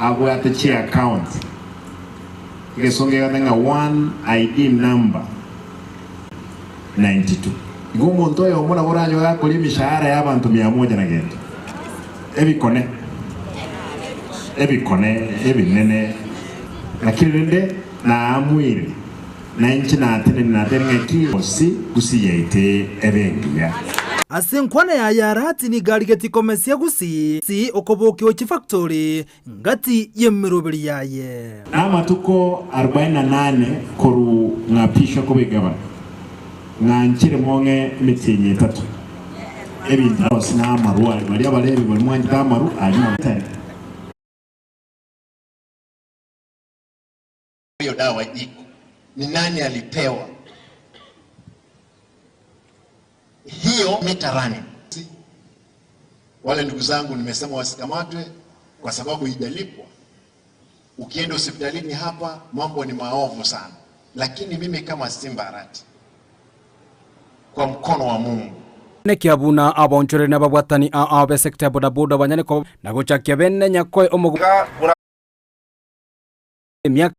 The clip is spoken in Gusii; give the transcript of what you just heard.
Abwate chiaccount, egesongo egoteba ng'a one ID number 92. Igo omonto oyomo nabo oranyore akoria emishahara ya abanto mia moja na gento. Ebikone, ebikone ebinene. Lakini rende naamuire, na inche natenenire nateebire ng'a ki gose Gusii yaito ebe engiya. Ase enkwana yaye Arati nigo arigetie komesia Gusii okobokia chifactori ngati y'emeroberi yaye. Namatuko arobaini na nane korwa ng'apishwa koba egavana, ng'anchire mong'e emetienyi etato. Ebinto bionsi na amaru aria, baria abarebi baria mwanchete amaru aria nabo. Hiyo dawa iko ni nani alipewa hiyo meter running? Wale ndugu zangu nimesema wasikamatwe kwa sababu ijalipwa. Ukienda hospitalini hapa mambo ni maovu sana, lakini mimi kama Simba Arati kwa mkono wa Mungu. Nekia buna abaonchoreri na ababwatani ao b'esekta ya bodaboda banyare koba na gochakia bene nyakoe omogo. Emiaka.